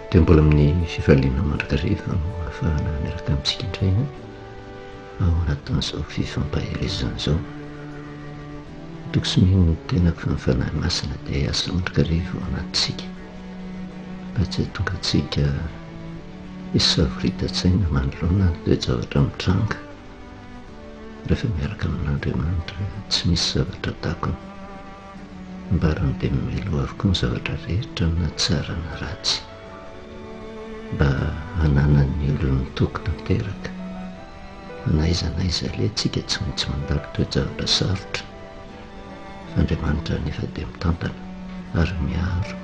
Dia mbola amin'ny fifaliana mandrakariva no ahafahana miaraka amintsika indray ao anatin'izao fifampaherezana izao. Matoky sy mino ny tenako fa ny Fanahy Masina dia hiasa mandrakariva ao anatintsika mba tsy hahatonga antsika hisavorita-tsaina manoloana ny toe-javatra mitranga. Rehefa miaraka amin'Andriamanitra tsy misy zavatra takona. Ambarany dia mialoha avokoa ny zavatra rehetra na tsara na ratsy mba hananan'ny olony toky tanteraka fa na aiza na aiza aleha tsika tsy maintsy mandalo toe-javatra sarotra fa Andriamanitra anefa dia mitantana ary miaro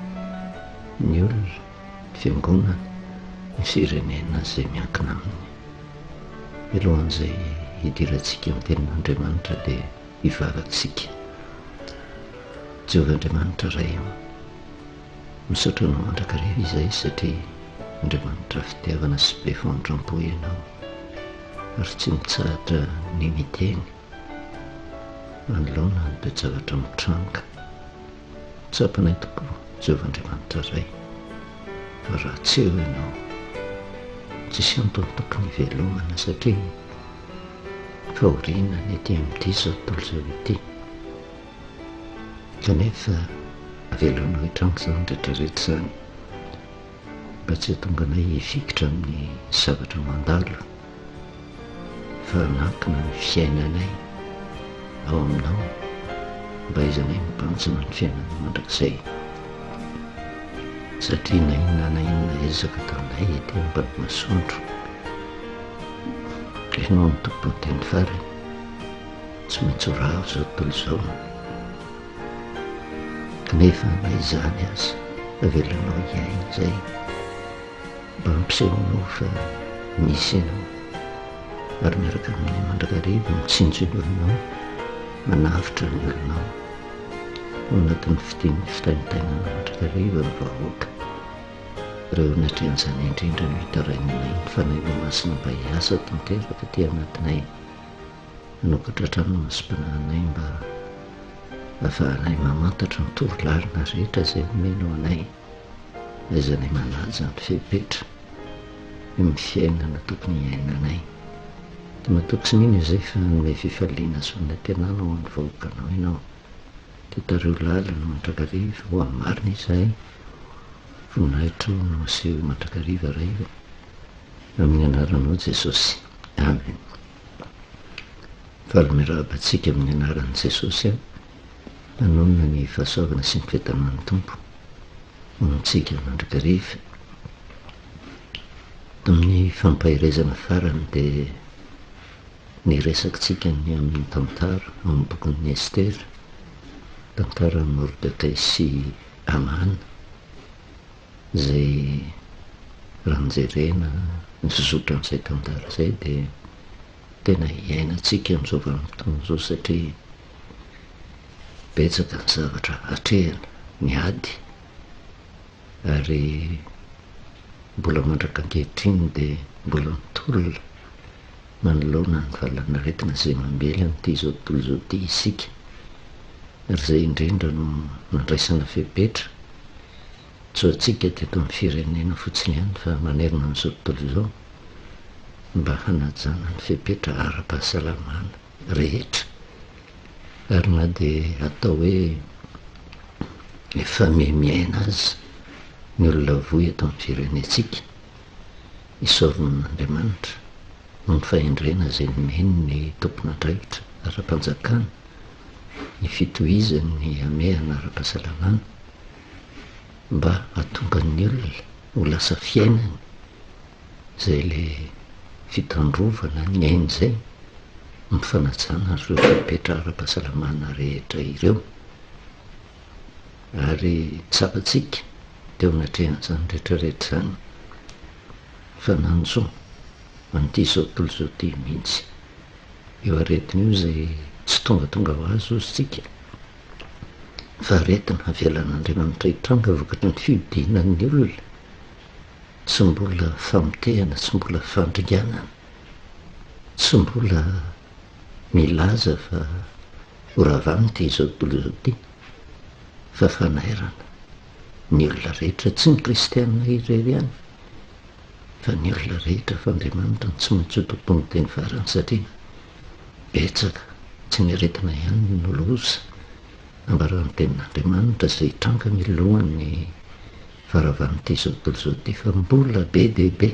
ny olona, ny fiangonana, ny firenena izay miankina aminy. Mialohan'izay hidirantsika amin'ny tenin'Andriamanitra dia hivavaka isika. Jehovah Andriamanitra Ray ô, misaotra Anao mandrakariva izahay satria Andriamanitra fitiavana sy be famindram-po Ianao ary tsy mitsahatra ny miteny manoloana ny toe-javatra mitranga. Tsapanay tokoa Jehovah Andriamanitra Ray fa raha tsy eo Ianao, tsisy antony tokony hivelomana satria fahoriana ny ety amin'ity izao tontolo izao ity. Kanefa avelanao hitranga izany rehetra rehetra izany mba tsy hahatonga anay hifikitra amin'ny zavatra mandalo fa hanankina ny fiainanay ao aminao mba hahaizanay mibanjina ny fiainana mandrakizay. Satria na inona na inona ezaka ataonay ety ambany masoandro Ianao no tompon'ny teny farany, tsy maintsy ho rava izao tontolo izao. Kanefa na izany aza, avelanao hiaina izay mba hampisehoanao fa misy ianao ary miaraka aminay mandrakariva mitsinjo ny olonao, manavotra ny olonao. Ao anatin'ny fitian'ny fitaintainana mandrakariva ny vahoaka. Ireo anatrehan'izany indrindra no itarainanay ny Fanahinao Masina mba hiasa tanteraka aty anatinay, hanokatra hatrany ny masom-panahinay mba hahafahanay mamantatra ny torolalana rehetra izay omenao anay, ahaizanay manaja ny fepetra eo amin'ny fiainana tokony hiainanay. Dia matoky sy mino izay fa hanome fifaliana sy fanantenana ho an'ny vahoakanao Ianao. Dia tariho lalana mandrakariva ho amin'ny marina izahay. Voninahitro no aseho mandrakariva Ray ô, amin'ny anaranao Jesosy. Amen. Faly miarahaba antsika amin'ny anaran'i Jesosy aho, hanonona ny fahasoavana sy ny fiadanan'ny Tompo ho amintsika mandrakariva. Tamin'ny fampaherezana farany dia niresakitsika ny amin'ny tantara ao amin'ny bokin'ny Estera, tantaran'i Mordekay sy Amana, izay raha ny jerena ny fizotran'izay tantara izay dia tena iainantsika amin'izao vanim-potoana izao satria betsaka ny zavatra atrehina, ny ady ary mbola mandraka ankehitriny dia mbola mitolona manoloana ny valanaretina izay mamely an'ity izao tontolo izao ity isika. Ary izay indrindra no nandraisana fepetra, tsy ho antsika teto amin'ny firenena fotsiny ihany fa manerana an'izao tontolo izao, mba hanajana ny fepetra ara-pahasalamana rehetra. Ary na dia atao hoe efa miha-miaina aza ny olona voa eto amin'ny firenentsika, isaorana an'Andriamanitra noho ny fahendrena izay nomeny ny tompon'andraikitra ara-panjakana, ny fitohizan'ny hamehana ara-pahasalamana mba hahatonga ny olona ho lasa fiainany izay ilay fitandrovana ny aina izay amin'ny fanajana ireo fepetra ara-pahasalamana rehetra ireo. Ary tsapantsika teo anatrehan'izany rehetra rehetra izany fa nanjo an'ity izao tontolo izao ity mihitsy. Io aretina io izay tsy tongatonga ho azy hozy tsika fa aretina avelan'Andriamanitra hitranga vokatry ny fihodinan'ny olona, tsy mbola famotehana, tsy mbola fandringanana, tsy mbola milaza fa ho ravana ity izao tontolo izao ity fa fanairana. ny olona rehetra, tsy ny kristiana irery ihany fa ny olona rehetra fa Andriamanitra no tsy maintsy ho tompon'ny teny farany satria betsaka, tsy ny aretina ihany no loza. Nambaran'ny tenin'Andriamanitra izay hitranga mialohan'ny faharavan'ity izao tontolo izao ity fa mbola be dia be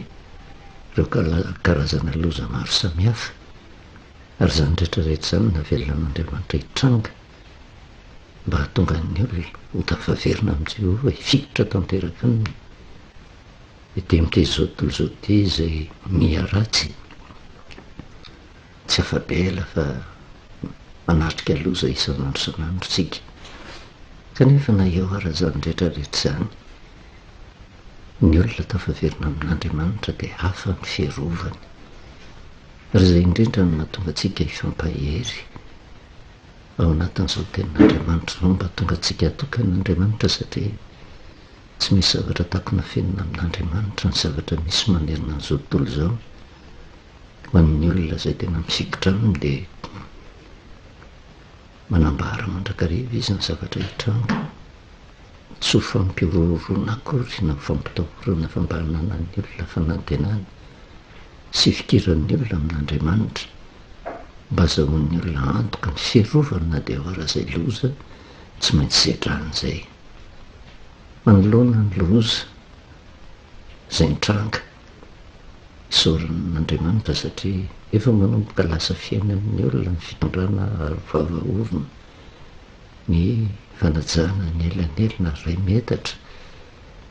ireo karazana loza maro samihafa ary izany rehetra rehetra izany navelan'Andriamanitra hitranga mba hahatonga ny olona ho tafaverina amin'i Jehovah, hifikitra tanteraka aminy. Ety amin'ity izao tontolo izao ity izay miha-ratsy, tsy afa-bela fa manatrika loza isan'andro isan'andro isika. Kanefa na eo ara izany rehetra rehetra izany, ny olona tafaverina amin'Andriamanitra dia hafa ny fiarovany. Ary izay indrindra no mahatonga antsika hifampahery ao anatin'izao tenin'Andriamanitra izao mba hahatonga antsika hatoky an'Andriamanitra satria tsy misy zavatra takona fenina amin'Andriamanitra ny zavatra misy manerana an'izao tontolo izao. Ho an'ny olona izay tena mifikitra aminy dia manambara mandrakariva izy ny zavatra hitranga. Tsy ho fampihorohoroana akory na ho fampitahorana fa mba hananan'ny olona fanantenana sy fikiran'ny olona amin'Andriamanitra mba azahoan'ny olona antoka ny fiarovany na dia eo ara izay loza tsy maintsy sedrany izay. Manoloana ny loza izay nitranga, isaorana an'Andriamanitra satria efa manomboka lasa fiainan'ny olona ny fitondrana aro vava orona, ny fanajana ny elanelana iray metatra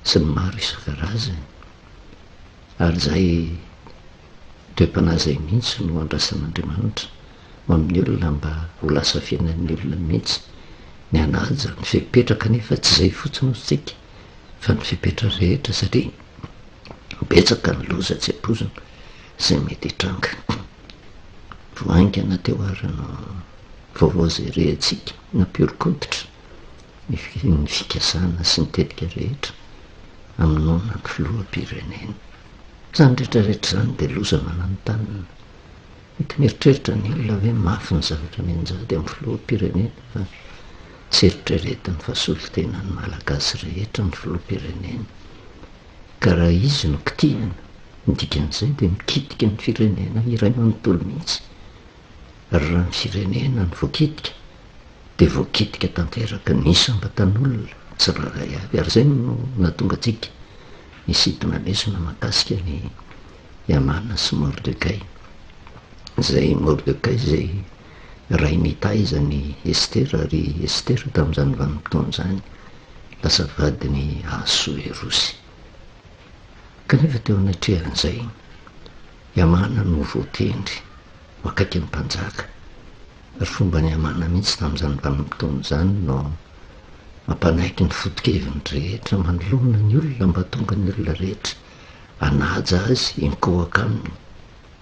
sy ny maro isan-karazany. Ary izay toe-panahy izay mihitsy no andrasan'Andriamanitra ho amin'ny olona mba ho lasa fiainan'ny olona mihitsy ny hanaja ny fepetra kanefa tsy izay fotsiny hozy tsika fa ny fepetra rehetra satria betsaka ny loza tsy ampoizina izay mety hitranga. Vao haingana teo ary no vaovao izay rehantsika nampihoron-koditra ny fikasana sy ny tetika rehetra hamonoana ny filoham-pirenena. Izany rehetra rehetra izany dia loza mananontanona. Mety mieritreritra ny olona hoe mafy ny zavatra mianjady amin'ny filoham-pirenena fa tsy eritreretiny fa solontenan'ny Malagasy rehetra ny filoham-pirenena. Ka raha izy no kitihina, ny dikan'izay dia mikitika ny firenena iray manontolo mihitsy. Ary raha ny firenena no voakitika dia voakitika tanteraka ny isam-batan'olona tsirairay avy. Ary izay no nahatonga antsika nisintona lesona mahakasika ny Hamana sy Mordekay. Izay Mordekay izay ray nitaiza an'i Estera ary Estera tamin'izany vanim-potoana izany lasa vadin'i Ahasoerosy. Kanefa teo anatrehan'izay, i Hamana no voatendry ho akaiky ny mpanjaka, ary fomban'i Hamana mihitsy tamin'izany vanim-potoana izany no mampanaiky ny foto-keviny rehetra manoloana ny olona mba hahatonga ny olona rehetra hanaja azy, hinkohaka aminy,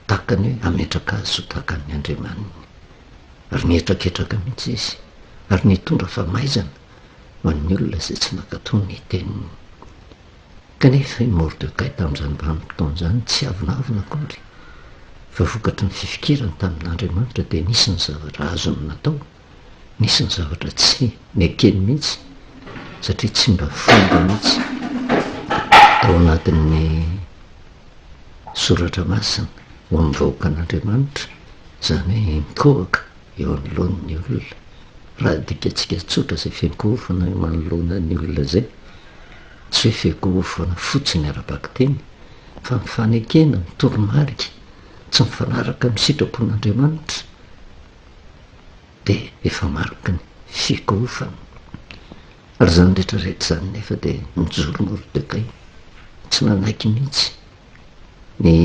tahaka ny hoe hametraka azy ho tahaka ny andriamaniny. Ary nihetraketraka mihitsy izy, ary nitondra famaizana ho an'ny olona izay tsy nankatò ny teniny. Kanefa i Mordekay tamin'izany vanim-potoana izany tsy avonavona akory, fa vokatry ny fifikirany tamin'Andriamanitra dia nisy ny zavatra azony natao, nisy ny zavatra tsy nekeny mihitsy, satria tsy mba fomba mihitsy tao anatin'ny soratra masina ho amin'ny vahoakan'Andriamanitra izany hoe mikohaka eo anoloan'ny olona. Raha adikantsika tsotra izay fiankohofana eo manoloana ny olona izay, Tsy hoe fiankohofana fotsiny ara-bakiteny, fa ny fanekena ny toromarika tsy mifanaraka amin'ny sitrapon'Andriamanitra dia efa mariky ny fiankohofana. Ary izany rehetra rehetra izany nefa dia nijoro Mordekay, tsy nanaiky mihitsy ny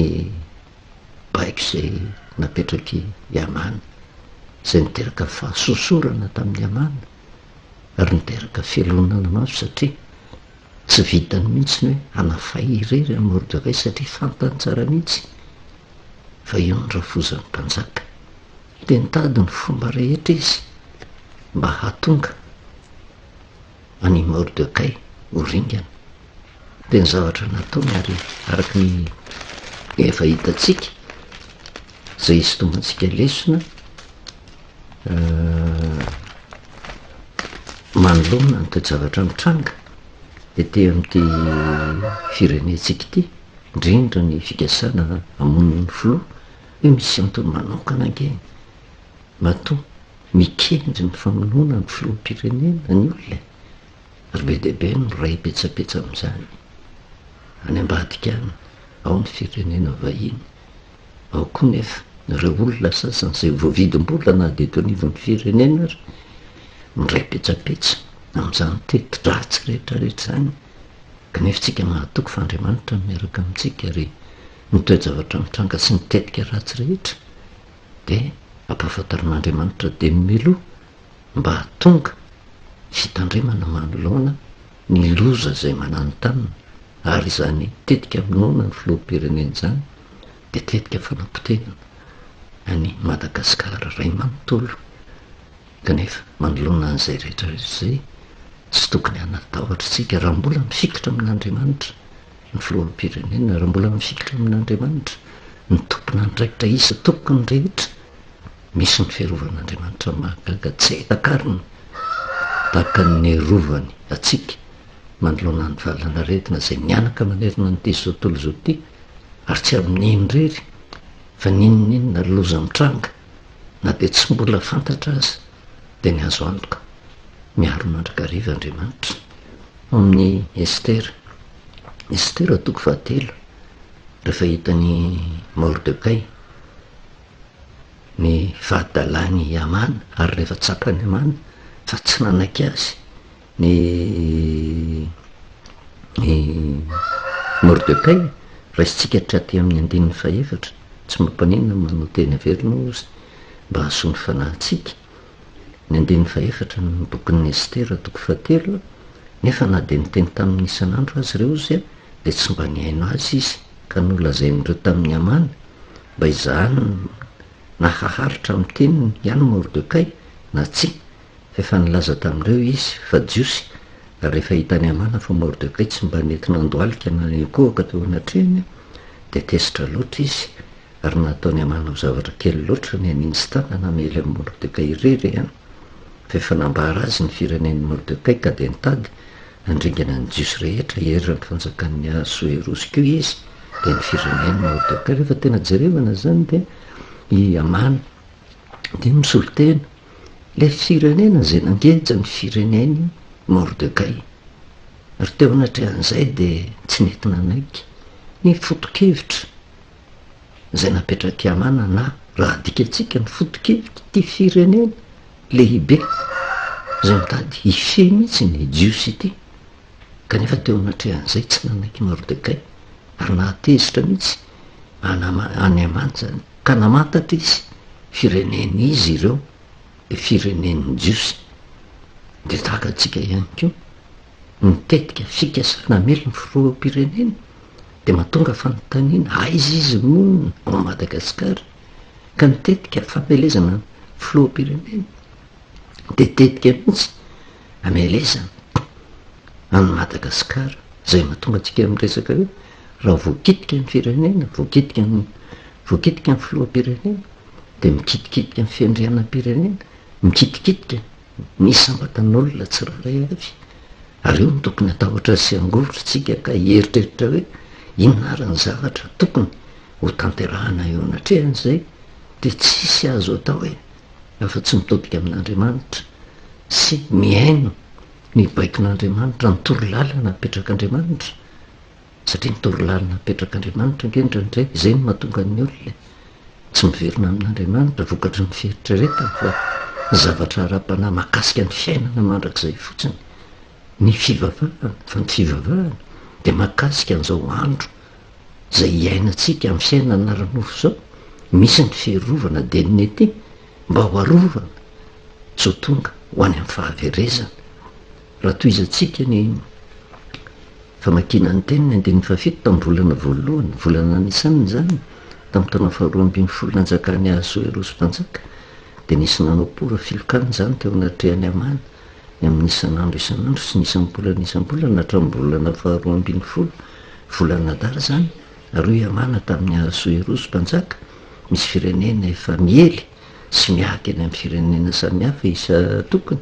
baiko izay napetrak'i Hamana, izay niteraka fahasosorana tamin'i Hamana. ary niteraka fialonana mafy satria tsy vitany mihitsy ny hoe hanafay irery an'i Mordekay satria fantany tsara mihitsy fa io ny rafozan'ny mpanjaka. Dia nitady ny fomba rehetra izy mba hahatonga an'i Mordekay ho ringana. Dia ny zavatra nataony ary araka ny efa hitantsika izay hisintomantsika lesona Manoloana ny toe-javatra mitranga. Ety amin'ity firenentsika ity, indrindra ny fikasana hamono ny filoha, io misy antony manokana ange e! Matoa mikendry ny famonoana ny filoham-pirenena ny olona e! Ary be dia be no miray petsapetsa amin'izany. Any ambadika any, ao ny firenena vahiny, ao koa nefa ireo olona sasany izay voavidim-bola na dia eto anivon'ny firenena ary, miray petsapetsa amin'izany teti-dratsy rehetra rehetra izany. Kanefa isika mahatoky fa Andriamanitra no miaraka amintsika ary ny toe-javatra mitranga sy ny tetika ratsy rehetra dia ampahafantarin'Andriamanitra dieny mialoha mba hahatonga fitandremana manoloana ny loza izay mananontanona ary izany tetika hamonoana ny filoham-pirenena izany dia tetika fanapotehana an'i Madagasikara iray manontolo. Kanefa manoloana an'izay rehetra rehetra izay, tsy tokony hanatahotra isika raha mbola mifikitra amin'Andriamanitra ny filoham-pirenena, raha mbola mifikitra amin'Andriamanitra ny tompon'andraikitra isan-tokony rehetra. Misy ny fiarovan'Andriamanitra mahagaga tsy hay takarina, tahaka ny niarovany antsika manoloana ny valanaretina izay nihanaka manerana an'ity izao tontolo izao ity, ary tsy amin'iny irery fa n'inon'inona loza mitranga na dia tsy mbola fantatra aza dia ny azo antoka miaro mandrakariva Andriamanitra. Ao amin'ny Estera, Estera toko fahatelo, rehefa hitan'i Mordekay ny fahadalan'i Hamana, ary rehefa tsapan'i Hamana fa tsy nanaiky azy ny i Mordekay, raisintsika hatraty amin'ny andininy fahefatra, tsy mampaninona ny manao teny averina hozy mba hahasoa ny fanahintsika, ny andininy fahefatra ny bokin'i Estera toko fahatelo, nefa na dia niteny taminy isan'andro aza ireo hozy dia tsy mba nihaino azy izy, ka nolazain'ireo tamin'i Hamana mba hizahany na haharitra amin'ny teniny ihany Mordekay na tsia, fa efa nilaza tamin'ireo izy fa Jiosy, ary rehefa hitan'i Hamana fa Mordekay tsy mba nety nandohalika na niankohoka teo anatrehany, dia tezitra loatra izy, ary nataon'i Hamana ho zavatra kely loatra ny haninji-tanana hamely an'i Mordekay irery ihany, fa efa nambara azy ny firenen'i Mordekay ka dia nitady Nandringana ny Jiosy rehetra eran'ny fanjakan'i Ahasoerosy koa izy, dia ny firenen'i Mordekay. Rehefa tena jerevana izany dia i Hamana dia misolo tena ilay firenena izay nangeja ny firenen'i Mordekay. Ary teo anatrehan'izay dia tsy nety nanaiky ny foto-kevitra izay napetrak'i Hamana na raha adikantsika ny foto-kevitr'ity firenena lehibe izay mitady hifehy mihitsy ny Jiosy ity, kanefa teo anatrehan'izay tsy nanaiky Mordekay ary nahatezitra mihitsy an'i Hamana izany, ka namantatra izy firenen'izy ireo, dia firenen'ny Jiosy. Dia tahaka antsika ihany koa, ny tetika fikasana hamely ny filoham-pirenena dia mahatonga fanontaniana, aiza izy monina ao Madagasikara? Ka ny tetika famelezana ny filoham-pirenena dia tetika mihitsy hamelezana an'i Madagasikara. Izay mahatonga antsika miresaka hoe raha voakitika ny firenena, voakitika ny voakitika ny filoham-pirenena dia mikitikitika ny fiandrianam-pirenena, mikitikitika ny isam-batan'olona tsirairay avy. Ary io no tokony hatahotra sy hangovitra isika ka hieritreritra hoe inona ary ny zavatra tokony ho tanterahana eo anatrehan'izay dia tsisy azo atao e, afa-tsy mitodika amin'Andriamanitra sy mihaino ny baikon'Andriamanitra, ny torolalana apetrak'Andriamanitra, satria ny torolalana apetrak'Andriamanitra ange indraindray izay no mahatonga ny olona e, tsy miverina amin'Andriamanitra vokatry ny fieritreretany fa ny zavatra ara-panahy mahakasika ny fiainana mandrakizay fotsiny ny fivavahana, fa ny fivavahana dia mahakasika an'izao andro izay iainantsika amin'ny fiainana ara-nofo izao, misy ny fiarovana dia ny ety mba ho arovana tsy ho tonga ho any amin'ny fahaverezana. Raha tohizantsika ny famakiana ny teniny andininy fahafito tamin'ny volana voalohany, volana Nisana izany, tamin'ny taona faharoa ambin'ny folo nanjakan'i Ahasoerosy mpanjaka, dia nisy nanao pora filokana izany teo anatrehan'i Hamana, ny amin'ny isan'andro isan'andro sy ny isam-bolana isam-bolana hatramin'ny volana faharoa ambin'ny folo, volana Adara izany, ary hoy Hamana tamin'i Ahasoerosy mpanjaka, Misy firenena efa miely sy miady any amin'ny firenena samihafa isan-tokony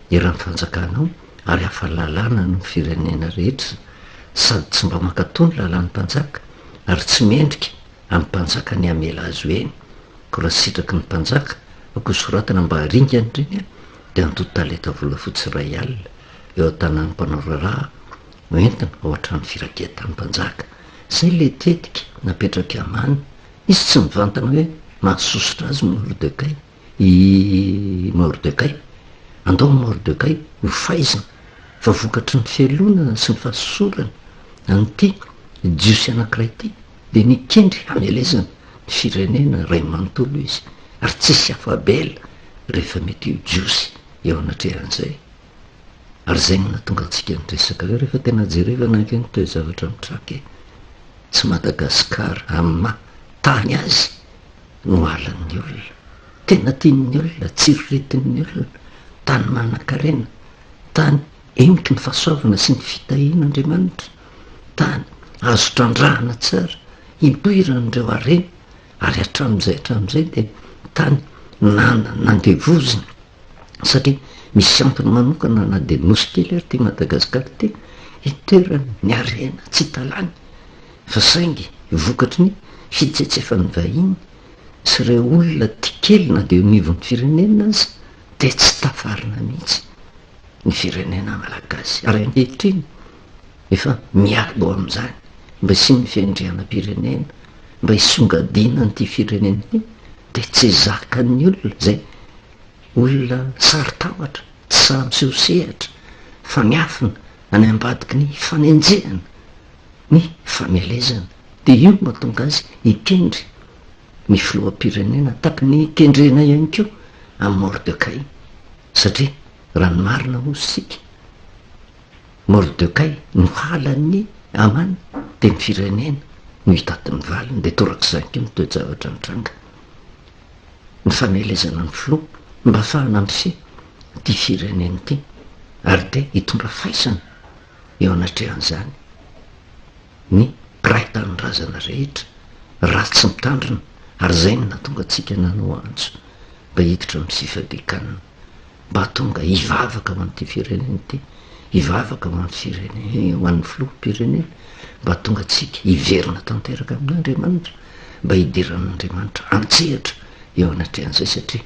eran'ny fanjakanao. Ary afa-lalàna ny firenena rehetra, sady tsy mba mankatò ny lalàn'ny mpanjaka, ary tsy mendrika amin'ny mpanjaka ny hamela azy ho eny. Koa raha sitraky ny mpanjaka, aoka hosoratana mba haringana ireny, dia handoa talenta volafotsy 1000 eo an-tanan'ny mpanao raharaha ho entina ao an-trano firaketan'ny mpanjaka. Izay ilay tetika napetrak'i Hamana. Izy tsy mivantana hoe mahasosotra azy Mordekay. I Mordekay. Andao Mordekay ho faizina fa vokatry ny fialonana sy ny fahasosorana an'ity Jiosy anankiray ity dia nikendry hamelezana ny firenena iray manontolo izy ary tsisy afa-bela rehefa mety ho Jiosy eo anatrehan'izay. Ary izay no nahatonga antsika niresaka hoe rehefa tena jerevana ange ny toe-javatra mitranga e! Tsy Madagascar amin'ny maha tany azy no halan'ny olona. Tena tian'ny olona, tsiriritin'ny olona. Tany manankarena, tany heniky ny fahasoavana sy ny fitahian'Andriamanitra, tany azo trandrahana tsara, ipoiran'ireo harena, ary hatramin'izay hatramin'izay dia tany nandevozina satria misy antony manokana na dia nosy kely ary ity Madagasikara ity, itoerany ny harena tsy hita lany fa saingy vokatry ny fitsetsefan'ny vahiny sy ireo olona tia kely na dia eo anivon'ny firenena aza dia tsy tafarina mihitsy ny firenena malagasy ary ankehitriny efa miady ho amin'izany mba hisian'ny fiandrianam-pirenena mba hisongadinan'ity firenena ity dia tsy zakan'ny olona izay olona saro-tahotra, tsy sahy miseho sehatra fa miafina any ambadiky ny fanenjehana, ny famelezana. Dia io no mahatonga azy hikendry ny filoham-pirenena tahaka ny hikendrena ihany koa an'i Mordekay. Satria raha ny marina hozy isika, Mordekay no halan'i Hamana dia ny firenena no hitady ny valiny, dia torak'izany koa ny toe-javatra nitranga. Ny famelezana ny filoha mba hahafahana mifehy ity firenena ity ary dia hitondra faisana eo anatrehan'izany ny mpiray tanindrazana rehetra raha tsy mitandrina ary izay no nahatonga antsika nanao antso mba hiditra amin'ny fifadian-kanina. Mba tonga hivavaka ho an'ity firenena ity, hivavaka ho an'ny firenena, ho an'ny filoham-pirenena, mba tonga antsika hiverina tanteraka amin'Andriamanitra, mba hidiran'Andriamanitra an-tsehatra eo anatrehan'izay satria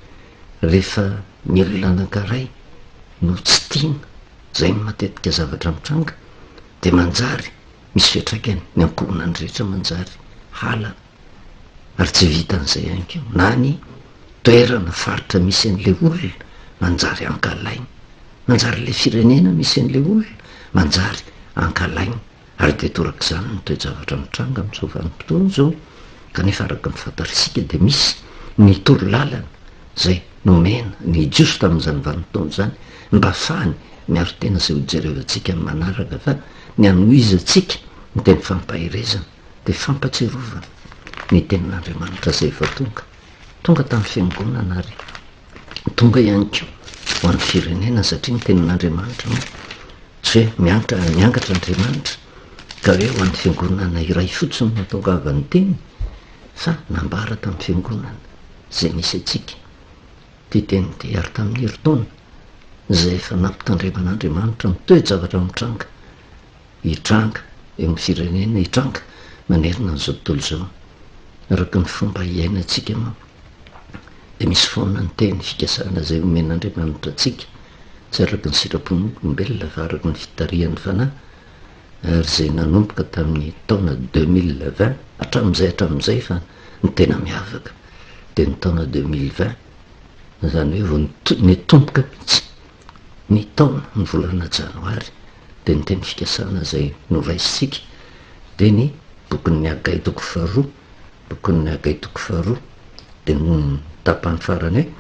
rehefa ny olona anankiray no tsy tiana, izay no matetika zavatra mitranga, dia manjary misy fiantraikany ny ankohonany rehetra manjary halana. Ary tsy vitan'izay ihany koa, na ny toerana, faritra misy an'ilay olona manjary ankahalaina, manjary ilay firenena misy an'ilay olona manjary ankahalaina, ary dia torak'izany ny toe-javatra mitranga amin'izao vanim-potoana izao, kanefa araka ny fantatr'isika dia misy ny torolalana izay nomena ny Jiosy tamin'izany vanim-potoana izany mba hahafahany miaro tena izay hojerevantsika amin'ny manaraka fa ny hanohizantsika ny teny fampaherezana dia fampatsiarovana ny tenin'Andriamanitra izay efa tonga. Tonga tamin'ny fiangonana ary tonga ihany koa ho an'ny firenena satria ny tenin'Andriamanitra moa tsy hoe miantra miangatra Andriamanitra ka hoe ho an'ny fiangonana iray fotsiny no atongavan'ny teny fa nambara tamin'ny fiangonana izay nisy antsika ity teny ity ary tamin'ny herintaona izay efa nampitandreman'Andriamanitra ny toe-javatra mitranga hitranga eo amin'ny firenena, hitranga manerana an'izao tontolo izao. Araka ny fomba iainantsika manko dia misy foana ny teny fikasana izay omen'Andriamanitra antsika, tsy araka ny sitrapon'olombelona fa araka ny fitarihan'ny Fanahy, ary izay nanomboka tamin'ny taona 2020 hatramin'izay hatramin'izay fa ny tena miavaka dia ny taona 2020, izany hoe vao nitomboka mihitsy ny taona, ny volana janoary, dia ny teny fikasana izay noraisintsika dia ny bokin'ny Hagay toko faharoa, bokin'ny Hagay toko faharoa, dia ny tapany farany hoe,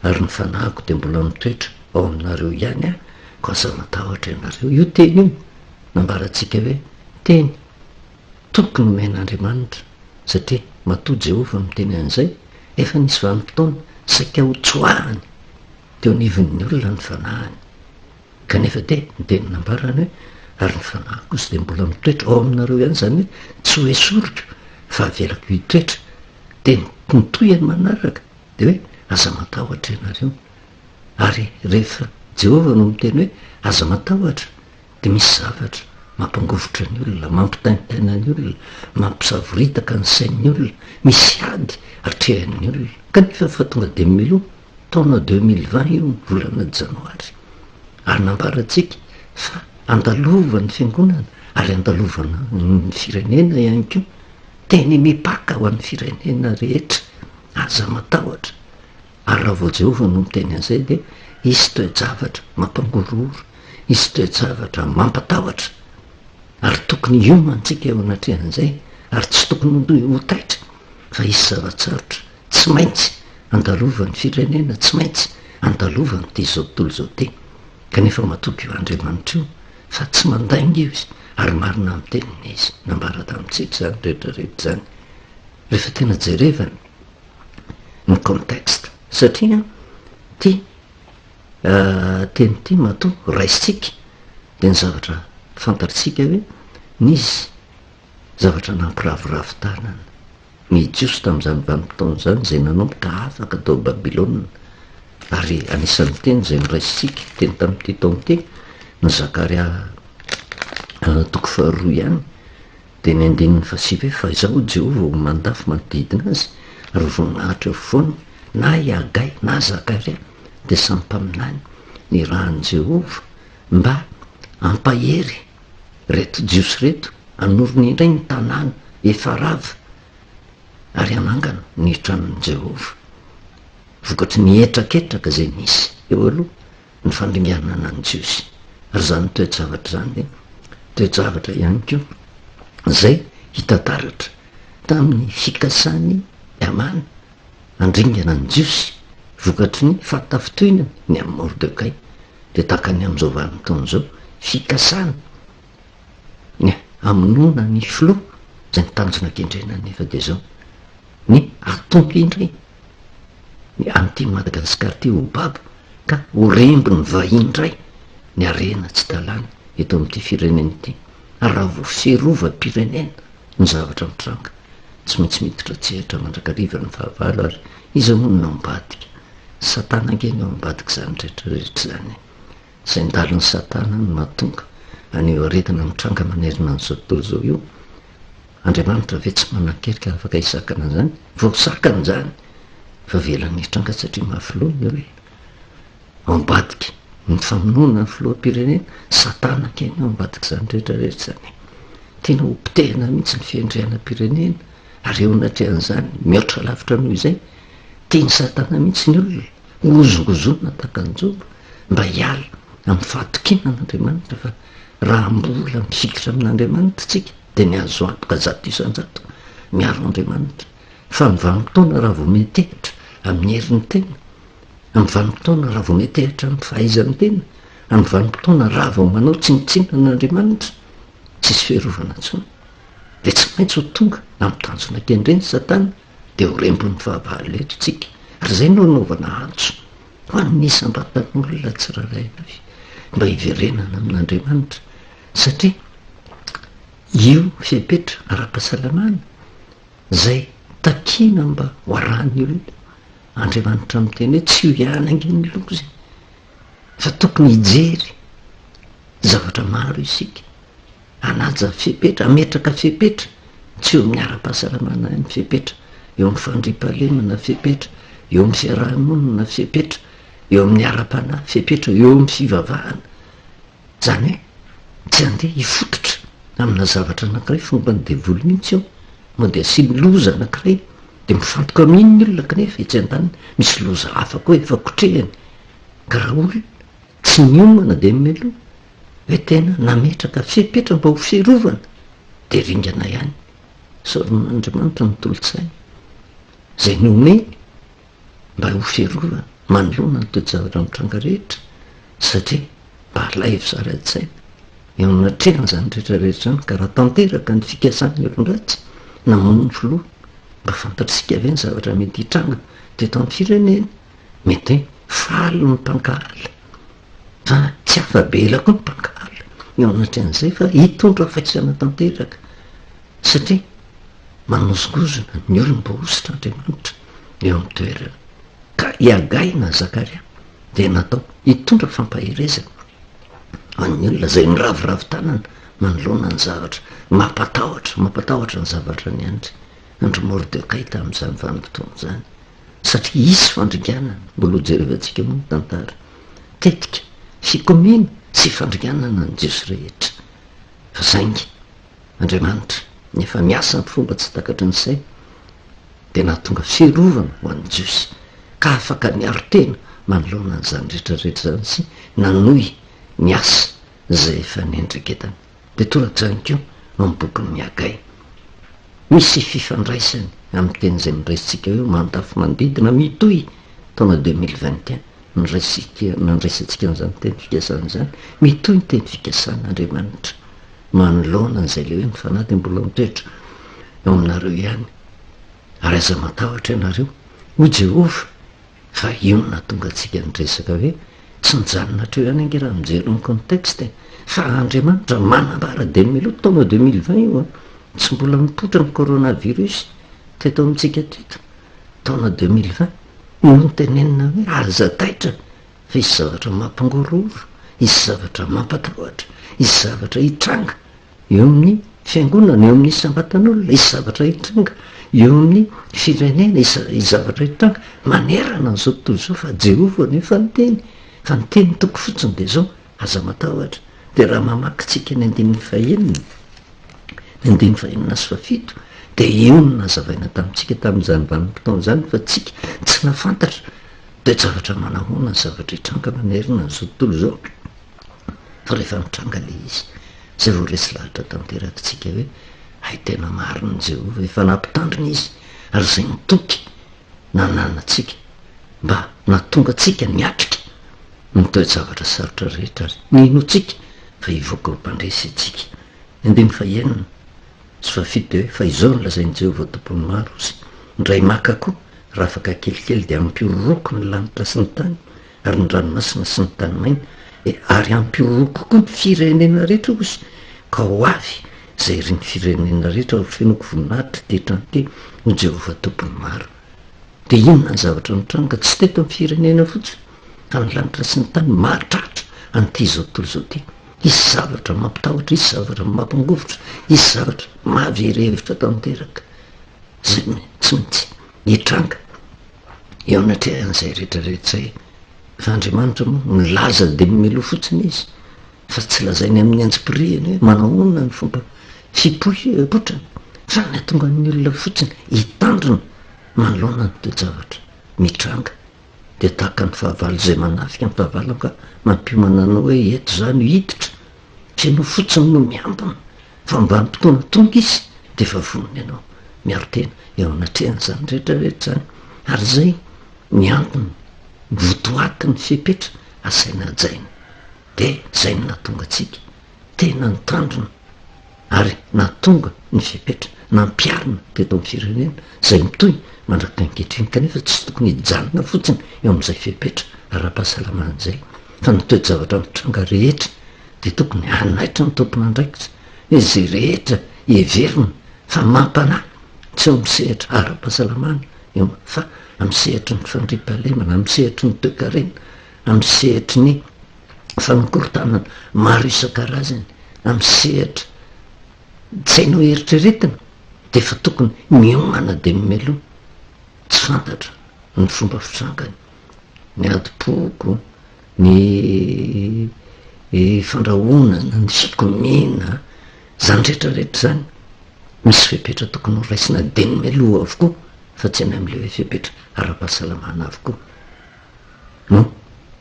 ary ny fanahiko dia mbola mitoetra ao aminareo ihany aho, koa aza matahotra ianareo. Io teny io nambarantsika hoe teny toky nomen'Andriamanitra, satria matoa Jehovah miteny an'izay, efa nisy vanim-potoana saika hotsoahany teo anivon'ny olona ny fanahiny. Kanefa dia ny teny nambarany hoe, ary ny fanahiko kosa dia mbola mitoetra ao aminareo ihany, izany hoe tsy ho esoriko fa avelako hitoetra. Dia ny tohiny manaraka dia hoe, aza matahotra ianareo. Ary rehefa. Jehovah no miteny hoe aza matahotra, dia misy zavatra mampangovitra ny olona, mampitaintaina ny olona, mampisavoritaka ny sain'ny olona, misy ady atrehan'ny olona. Kanefa efa tonga dia mialoha, taona 2020 io, ny volana janoary, ary nambarantsika fa andalovan'ny fiangonana ary andalovana ny firenena ihany koa, teny mipaka ho an'ny firenena rehetra, aza matahotra. Ary raha vao Jehovah no miteny an'izay dia hisy toe-javatra mampangorohoro, hisy toe-javatra mampatahotra, ary tokony hiomantsika eo anatrehan'izay, ary tsy tokony ho taitra fa hisy zava-tsarotra tsy maintsy andalovan'ny firenena, tsy maintsy andalovan'ity izao tontolo izao ity. Kanefa matoky io Andriamanitra io fa tsy mandainga Izy ary marina amin'ny teniny Izy. Nambara tamintsika izany rehetra rehetra izany. Rehefa tena jerevana ny contexte satria ity teny ity matoa raisintsika dia ny zavatra fantatsika hoe nisy zavatra nampiraviravy tanana ny Jiosy tamin'izany vanim-potoana izany izay nanomboka afaka tao Babylona ary anisan'ny teny izay noraisintsika teny tamin'ity taona ity ny Zakaria toko faharoa ihany Dia ny andininy fahasivy hoe, Fa Izaho Jehovah ho mandafo manodidina azy, ary ho voninahitra eo afovoany, na i Hagay na Zakaria dia samy mpaminany nirahin'i Jehovah mba hampahery ireto Jiosy ireto hanorina indray ny tanàna efa rava ary hanangana ny tranon'i Jehovah, vokatry ny hetraketraka izay nisy teo aloha. ny fandringanana ny Jiosy. Ary izany toe-javatra izany dia toe-javatra ihany koa izay hita taratra tamin'ny fikasan'i Hamana handringana ny Jiosy vokatry ny fahatafintohinany ny amin'i Mordekay. Dia tahaka ny amin'izao vanim-potoana izao, fikasana ny hamonoana ny filoha, izay ny tanjona kendrena anefa dia izao, ny hahatonga indray ny an'ity Madagasikara ity ho babo ka ho rembin'ny vahiny indray ny harena tsy talany eto amin'ity firenena ity. Ary raha vao fiarovam-pirenena ny zavatra mitranga, tsy maintsy miditra an-tsehatra mandrakariva ny fahavalo ary iza moa no ambadika? Satana ange no ao ambadik'izany rehetra rehetra izany e! Izay ndalin'i Satana no mahatonga an'io aretina mitranga manerana an'izao tontolo izao io. Andriamanitra ve tsy manan-kery ka afaka hisakana an'izany? Voasakana izany fa avelany hitranga satria mafy loha ny olona. Ao ambadiky ny famonoana ny filoham-pirenena, satana kely ao ambadik'izany rehetra rehetra izany. Tiana ho potehina mihitsy ny fiandrianam-pirenena ary eo anatrehan'izany, mihoatra lavitra noho izay, tian'i satana mihitsy ny olona hozongozonina tahaka an'i Joba mba hiala amin'ny fahatokiana an'Andriamanitra fa raha mbola mifikitra amin'Andriamanitra isika dia ny azo antoka 100% miaro Andriamanitra fa ny vanim-potoana raha vao miantehitra amin'ny herin'ny tena, amin'ny vanim-potoana raha vao miantehitra amin'ny fahaizan'ny tena, amin'ny vanim-potoana raha vao manao tsinontsinona an'Andriamanitra, tsisy fiarovana intsony, dia tsy maintsy ho tonga amin'ny tanjona kendreny Satana dia ho rembin'ny fahavalo eto tsika, ary izay no anaovana antso ho an'ny isam-batan'olona tsirairay avy mba hiverenana amin'Andriamanitra satria Io fepetra ara-pahasalamana izay takiana mba ho arahan'ny olona, Andriamanitra miteny hoe tsy io ihany ange ny loza e, fa tokony hijery zavatra maro isika, hanaja fepetra, hametraka fepetra, tsy eo amin'ny ara-pahasalamana ihany fepetra, eo amin'ny fandriampahalemana fepetra, eo amin'ny fiaraha-monina fepetra, eo amin'ny ara-panahy fepetra, eo amin'ny fivavahana. Izany hoe tsy handeha hifototra amina zavatra anankiray fomban'ny devoly mihitsy io. Moa dia asiany loza anankiray dia mifantoka amin'iny ny olona kanefa etsy andaniny misy loza hafa koa efa kotrehiny. Ka raha olona tsy niomana dia mialoha hoe tena nametraka fepetra mba ho fiarovana dia ringana ihany. Isaoran'Andriamanitra ny tolo-tsaina izay nomeny mba ho fiarovana manoloana ny toe-javatra mitranga rehetra satria mba alaivo sary an-tsaina eo anatrehan'izany rehetra rehetra izany ka raha tanteraka ny fikasan'ny olon-dratsy namono ny filoha mba fantatr'isika ve ny zavatra mety hitranga teto amin'ny firenena? Mety hoe faly ny mpankahala fa tsy afa-bela koa ny mpankahala eo anatrehan'izay fa hitondra faisana tanteraka satria manozongozona ny olom-boahosotra Andriamanitra eo amin'ny toerany. Ka i Hagay na Zakaria. dia natao hitondra fampaherezana ho an'ny olona izay miraviravy tanana manoloana ny zavatra mampatahotra, mampatahotra ny zavatra niandry an-dry Mordekay tamin'izany vanim-potoana izany, satria hisy fandringanana, mbola hojerevantsika moa ny tantara, tetika, fikomiana sy fandringanana ny Jiosy rehetra. Fa saingy Andriamanitra, nefa miasa amin'ny fomba tsy takatry ny saina, dia nahatonga fiarovana ho an'ny Jiosy, ka afaka niaro tena manoloana an'izany rehetra rehetra izany sy nanohy ny asa izay efa nendreketany. Dia torak'izany koa ao amin'ny bokin'ny Hagay. Misy fifandraisany amin'ny teny izay noraisintsika hoe mandafo manodidina mitohy taona 2021 noraisintsika nandraisantsika an'izany teny fikasana izany. Mitohy ny teny fikasan'Andriamanitra manoloana an'izay ilay hoe ny fanahy dia mbola mitoetra eo aminareo ihany ary aza matahotra ianareo hoy Jehovah fa io no nahatonga antsika niresaka hoe tsy mijanona hatreo ihany ange raha mijery ny contexte e! fa Andriamanitra manambara dia mialoha taona 2020 io an! tsy mbola nipoitra ny coronavirus teto amintsika teto taona 2020 no notenenina hoe aza taitra fa hisy zavatra mampangorohoro, hisy zavatra mampatahotra, hisy zavatra hitranga eo amin'ny fiangonana, eo amin'ny isam-batan'olona, hisy zavatra hitranga eo amin'ny firenena, hisy zavatra hitranga manerana an'izao tontolo izao fa Jehovah no efa niteny, fa ny teny toko fotsiny dia izao, aza matahotra. Dia raha mamaky tsika ny andininy fahenina, ny andininy fahenina sy fahafito, dia io no nazavaina tamintsika tamin'izany vanim-potoana izany fa tsika tsy nahafantatra toe-javatra manahoana ny zavatra hitranga manerana an'izao tontolo izao. Fa rehefa nitranga ilay izy, izay vao resy lahatra tanteraka isika hoe, hay tena marina i Jehovah, efa nampitandrina izy, ary izay ny toky nananantsika mba nahatonga antsika niatrika ny toe-javatra sarotra rehetra ary ninoantsika fa hivoaka ho mpandresy isika. Ny andininy fahenina sy fahafito dia hoe, Fa izao no lazain'i Jehovah Tompon'ny maro, hozy, Indray maka koa, raha afaka kelikely dia hampihorohoko ny lanitra sy ny tany, ary ny ranomasina sy ny tany maina, ary hampihorohoko koa ny firenena rehetra, hozy, ka ho avy izay irin'ny firenena rehetra ho fenoiko voninahitra ity trano ity, hoy Jehovah Tompon'ny maro. Dia inona ny zavatra nitranga? Tsy teto amin'ny firenena fotsiny, fa ny lanitra sy ny tany mahatratra an'ity izao tontolo izao ity. Hisy zavatra mampitahotra, hisy zavatra mampangovitra, hisy zavatra mahavery hevitra tanteraka, izay tsy maintsy hitranga. Eo anatrehan'izay rehetra rehetra izay, fa Andriamanitra moa milaza dia mimeloha fotsiny izy, fa tsy lazainy amin'ny antsipirihany hoe manahoana ny fomba fipoitrany, fa ny hahatonga ny olona fotsiny hitandrina manoloana ny toe-javatra mitranga, dia tahaka ny fahavalo izay manafika ny fahavalo angaha mampiomana anao hoe eto izany hiditra, Tsy ianao fotsiny no miambina fa ny vanim-potoana tonga izy dia efa vonona ianao miaro tena eo anatrehan'izany rehetra rehetra izany. Ary izay ny antony, ny votoatin'ny fepetra asaina hajaina. Dia izay no nahatonga antsika tena nitandrina ary nahatonga ny fepetra nampiharina teto amin'ny firenena izay mitohy mandrak'ankehitriny kanefa tsy tokony hijanona fotsiny eo amin'izay fepetra ara-pahasalamana izay fa ny toe-javatra mitranga rehetra dia tokony hanaitra ny tompon'andraikitra izay rehetra heverina fa mampanahy tsy eo amin'ny sehatra ara-pahasalamana eo fa amin'ny sehatry ny fandriampahalemana, amin'ny sehatry ny toekarena, amin'ny sehatry ny fanakorontanana maro isan-karazany, amin'ny sehatra tsy hainao eritreretina dia efa tokony miomana dia mialoha, tsy fantatra ny fomba fitrangany, ny adim-poko, ny fandrahonana, ny fikomiana, izany rehetra rehetra izany misy fepetra tokony ho raisina dieny mialoha avokoa fa tsy any amin'ilay hoe fepetra ara-pahasalamana avokoa no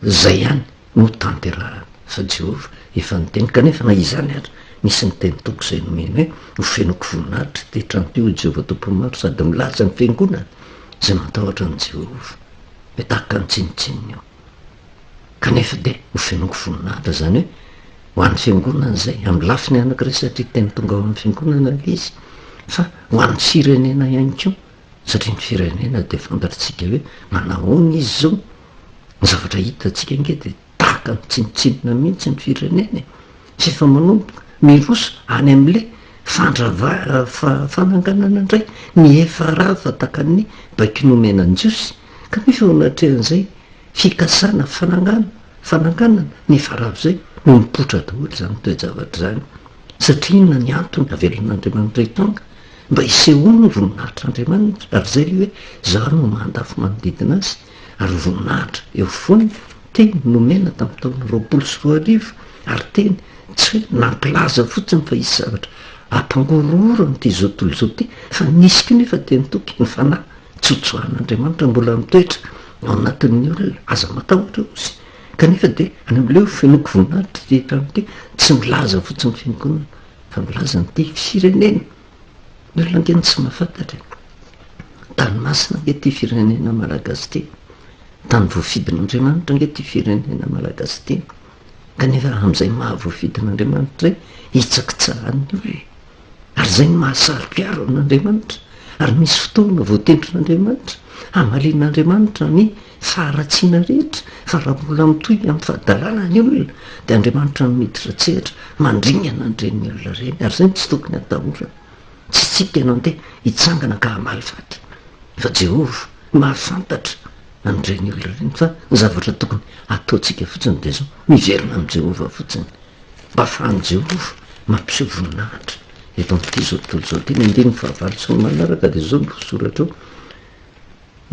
izay ihany no tanterahana fa Jehovah efa niteny kanefa na izany ary misy ny teny toko izay nomeny hoe ho fenoiko voninahitra ity trano ity hoy Jehovah Tompon'ny maro sady milaza ny fiangonana izay matahotra an'i Jehovah hoe tahaka ny tsinontsinona io Kanefa dia ho fenoiko voninahitra, izany hoe ho an'ny fiangonana izay, amin'ny lafiny anankiray satria teny tonga ao amin'ny fiangonana ilay izy, fa ho an'ny firenena ihany koa, satria ny firenena dia fantatritsika hoe manahoana izy izao, ny zavatra hitantsika ange dia tahaka ny tsinontsinona mihitsy ny firenena e, tsy efa manomboka miroso any amin'ilay fandrava- fananganana indray ny efa rava tahaka ny baiko nomena an'i Jiosy, kanefa eo anatrehan'izay. fikasana fanangana, fananganana, nefa raha avy izay no mipoitra daholo izany toe-javatra izany. Satria inona ny antony avelan'Andriamanitra hitonga? Mba hisehoany ny voninahitr'Andriamanitra, ary izay ilay hoe izaho no mandafo manodidina azy, ary voninahitra eo afovoany, teny nomena tamin'ny taona 2020, ary teny tsy hoe nampilaza fotsiny fa hisy zavatra hampangorohoro an'ity izao tontolo izao ity, fa nisy koa nefa teny toky, ny fanahy tsy hotsoahan'Andriamanitra mbola mitoetra ao anatin'ny olona, aza matahotra hozy. Kanefa dia any amin'ilay hoe fenoiko voninahitra ity trano ity, tsy milaza fotsiny fiangonana fa milaza an'ity firenena. Ny olona ange no tsy mahafantatra e. Tany masina ange ity firenena malagasy ity. Tany voafidin'Andriamanitra ange ity firenena malagasy ity. Kanefa amin'izay maha voafidin'Andriamanitra izay, hitsakitsahan'ny olona. Ary izay no maha saro-piaro an'Andriamanitra. Ary misy fotoana voatendrin'Andriamanitra hamalian'Andriamanitra ny faharatsiana rehetra, fa raha mbola mitohy amin'ny fahadalana ny olona, dia Andriamanitra no miditra an-tsehatra mandringana an'ireny olona ireny. Ary izay no tsy tokony hatahorana. Tsy isika no andeha hitsangana ka hamaly faty, fa Jehovah mahafantatra an'ireny olona ireny. Fa ny zavatra tokony hataontsika fotsiny dia izao, miverina amin'i Jehovah fotsiny. Mba ahafahan'i Jehovah mampiseho voninahitra eto amin'ity izao tontolo izao ity. Ny andininy fahavalo sy ny manaraka dia izao no voasoratra eo,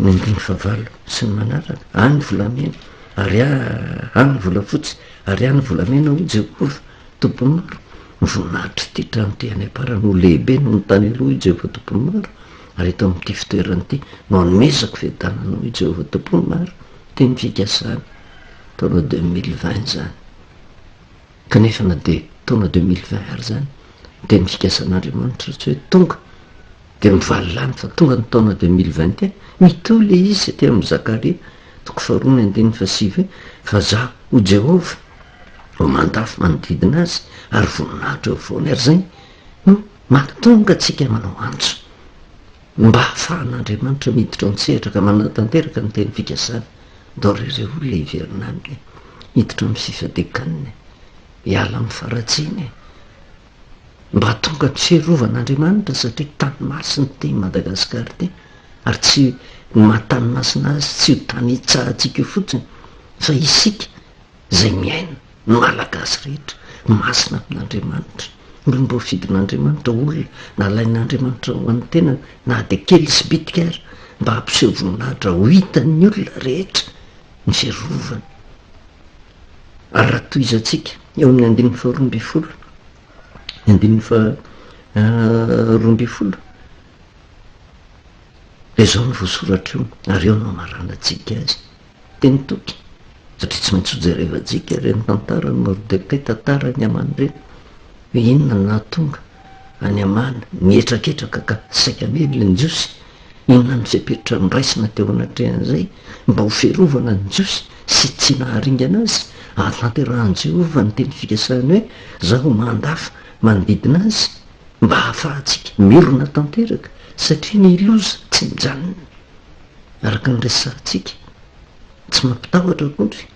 ny andininy fahavalo sy ny manaraka, Ahy ny volamena, ary ahy ny volafotsy, ary ahy ny volamena, hoy Jehovah, Tompon'ny maro. Ny voninahitr'ity trano ity any am-parany ho lehibe noho ny tany aloha, hoy Jehovah Tompon'ny maro, ary eto amin'ity fitoerana ity no hanomezako fiadanana, hoy Jehovah Tompon'ny maro. Teny fikasana, taona 2020 izany. Kanefa na dia taona 2020 ary izany dia ny fikasan'Andriamanitra tsy hoe tonga dia mivaly lany fa tonga ny taona 2021, mitohy ilay izy aty amin'ny Zakaria toko faharoa ny andininy fahasivy hoe fa Izaho ho Jehovah ho mandafo manodidina azy ary voninahitra eo afovoany ary izay no mahatonga antsika manao antso mba hahafahan'Andriamanitra miditra an-tsehatra ka manatanteraka ny teny fikasany. Ndao re ireo olona hiverina aminy e, hiditra amin'ny fifadian-kanina e, hiala amin'ny faharatsiana e, mba hahatonga ny fiarovan'Andriamanitra satria tany masina ity Madagasikara ity ary tsy ny maha tany masina azy tsy io tany hitsahantsika io fotsiny fa isika izay miaina, ny Malagasy rehetra, masina amin'Andriamanitra, olom-boafidin'Andriamanitra, olona nalain'Andriamanitra ho an'ny tenany na dia kely sy bitika ary, mba hampiseho voninahitra ho hitan'ny olona rehetra ny fiarovany. Ary raha tohizantsika eo amin'ny andininy faharoa ambinifolo, ny andininy faharoa ambinifolo, dia izao no voasoratra eo, ary eo no hamaranantsika azy. Teny toky, satria tsy maintsy hojerevantsika ireny tantaran'i Mordekay, tantaran'i Hamana ireny, hoe inona no nahatonga an'i Hamana nihetraketraka ka saika hamely ny Jiosy, inona no fepetra noraisina teo anatrehan'izay mba ho fiarovana ny Jiosy sy tsy naharingana azy, hahatanterahan'i Jehovah ny teny fikasany hoe, Izaho mandafo manodidina azy, mba hahafahantsika miorina tanteraka, satria ny loza tsy mijanona. Araka ny resahantsika, tsy mampitahotra akory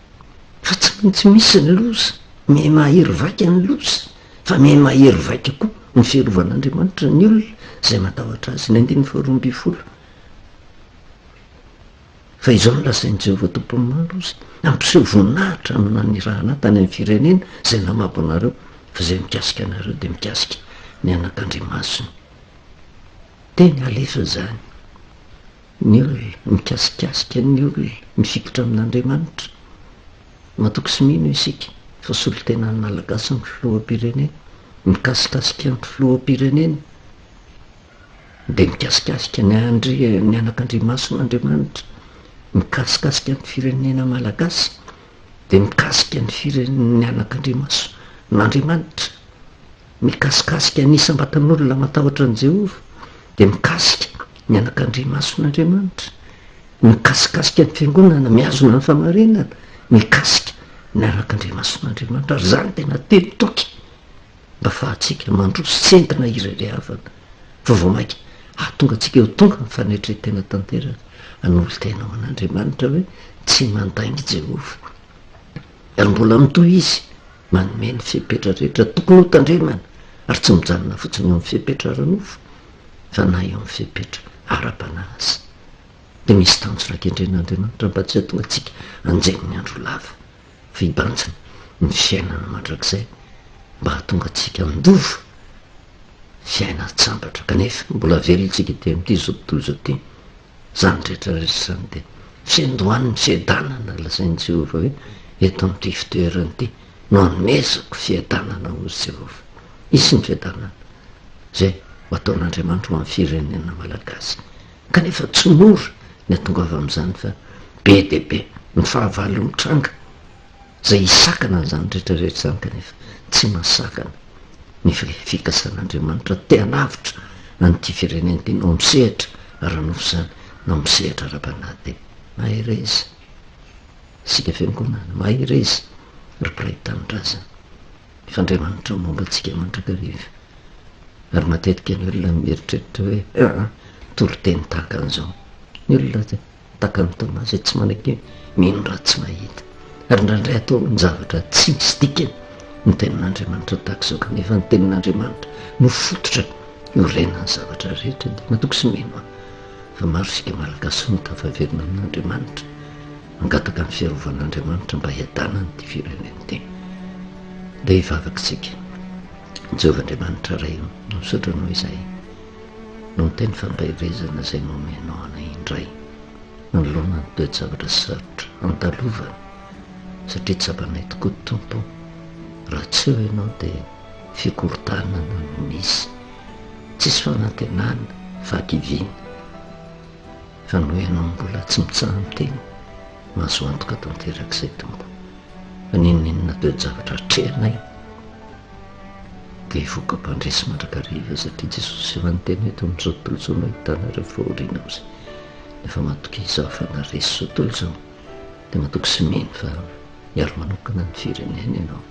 fa tsy maintsy misy ny loza, miha-mahery vaika ny loza, fa miha-mahery vaika koa ny fiarovan'Andriamanitra ny olona izay matahotra Azy. Ny andininy faharoa ambinifolo, Fa izao no lazain'i Jehovah Tompon'ny maro, Hozy, Hampiseho voninahitra amin'ny nanirahana ahy tany amin'ny firenena izay namabo anareo, fa izay mikasika anareo dia mikasika ny anakandriamasony. Teny alefa izany. Ny olona mikasikasika ny olona mifikitra amin'Andriamanitra. Matoky sy mino isika fa solontenan'ny Malagasy ny filoham-pirenena. Mikasikasika ny filoham-pirenena dia mikasikasika ny andry ny anak'Andriamasina Andriamanitra. Mikasikasika ny firenena Malagasy dia mikasika ny firenena ny anak'Andriamason'Andriamanitra. Mikasikasika ny isam-batan'olona matahotra an'i Jehovah, dia mikasika ny anakandriamason'Andriamanitra, mikasikasika ny fiangonana mihazona ny fahamarinana, mikasika ny anakandriamason'Andriamanitra. Ary izany tena teny toky mba ahafahantsika mandroso tsy entina irerehavana, fa vao mainka hahatonga antsika ho tonga amin'ny fanetren-tena tanteraka, hanolo-tena ho an'Andriamanitra hoe tsy mandainga i Jehovah. Ary mbola mitohy izy manome ny fepetra rehetra tokony ho tandremana ary tsy mijanona fotsiny eo amin'ny fepetra ara-nofo fa na eo amin'ny fepetra ara-panahy aza. Dia misy tanjona kendren'Andriamanitra mba tsy hahatonga antsika hanjenin'ny andro lava, fa hibanjina ny fiainana mandrakizay mba hahatonga antsika handova fiainan-tsambatra. Kanefa mbola velona isika ety amin'ity izao tontolo izao ity. Izany rehetra rehetra izany dia fiandohan'ny fiadanana lazain'i Jehovah hoe eto amin'ity fitoerana ity no hanomezako fiadanana, hoy Jehovah. Hisy ny fiadanana izay ho ataon'Andriamanitra ho an'ny firenena malagasy. Kanefa tsy mora ny hatongava amin'izany fa be dia be ny fahavalo mitranga izay hisakana an'izany rehetra rehetra izany kanefa tsy mahasakana ny fikasan'Andriamanitra te hanavotra an'ity firenena ity na ao amin'ny sehatra ara-nofo izany na ao amin'ny sehatra ara-panahy dia mahereza isika fiangonana, mahereza ry mpiray tanindrazana. Fa Andriamanitra momba antsika mandrakariva. Ary matetika ny olona mieritreritra hoe aa toriteny tahaka an'izao. Ny olona tahaka an'i Thomas izay tsy manaiky mino raha tsy mahita. Ary indraindray atao ny zavatra tsy misy dikany ny tenin'Andriamanitra tahaka izao kanefa ny tenin'Andriamanitra no fototra iorenan'ny zavatra rehetra dia matoky sy mino aho fa maro isika Malagasy no tafaverina amin'Andriamanitra. Mangataka ny fiarovan'Andriamanitra mba hiadanany ity firenena ity. Ndeha hivavaka isika. Jehovah Andriamanitra Ray o, misaotra Anao izahay noho ny teny fampaherezana izay nomenao anay indray manoloana ny toe-javatra sarotra andalovana satria tsapanay tokoa Tompo raha tsy eo Ianao dia fikorontanana no misy, tsisy fanantenana, fahakiviana. Fa noho ianao mbola tsy mitsaha-miteny, mahazo antoka tanteraka izay Tompo, fa n'inon'inona toe-javatra atrehinay dia hivoaka mpandresy mandrakariva satria Jesosy efa niteny hoe eto amin'izao tontolo izao no ahitanareo fahoriana ozy, nefa matokia izaho fa naharesy izao tontolo izao, dia matoky sy mino fa hiaro manokana ny firenena ianao,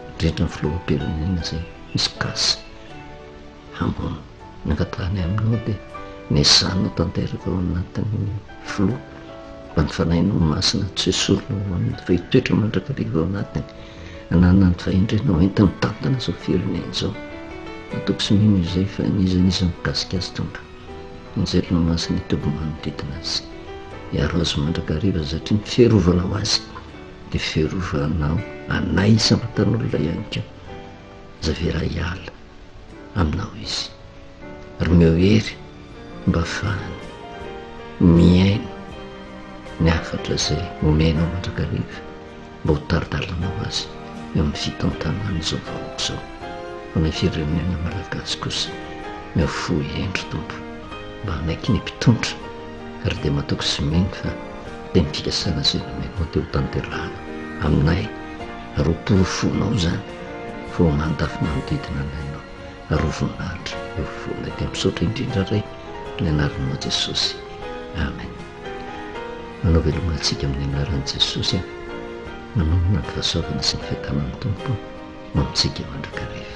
indrindra ny filoham-pirenena izay misy cas. Hamono. Ny angatahany aminao dia nezahana ho tanteraka ao anatin'ny filoha mba ny Fanahinao Masina tsy hesorina ao aminy fa hitoetra mandrakariva ao anatiny, hananany fahendrena ho entiny mitantana izao firenena izao. Matoky sy mino izay fa n'iza n'iza mikasika azy Tompo, Anjelinao Masina hitoby manodidina azy, hiaro azy mandrakariva satria ny fiarovanao azy dia fiarovanao anay isam-batan'olona ihany koa. Aza avela hiala aminao izy ary omeo hery mba hahafahany mihaino ny hafatra izay omenao mandrakariva mba ho tari-dalanao azy eo amin'ny fitantanana izao vahoaka izao. Ho anay firenena malagasy kosa, omeo fo hendry Tompo mba hanaiky ny mpitondra ary dia matoky sy mino fa teny fikasana izay nomenao dia ho tanterahana aminay ary ho porofonao izany fa ho mandafy manodidina anay ianao ary ho voninahitra eo afovoanay dia misaotra indrindra Ray ny anaranao Jesosy Amen Manao veloma antsika amin'ny anaran'i Jesosy aho manonona ny fahasoavana sy ny fiadanan'ny Tompo ho amintsika mandrakariva.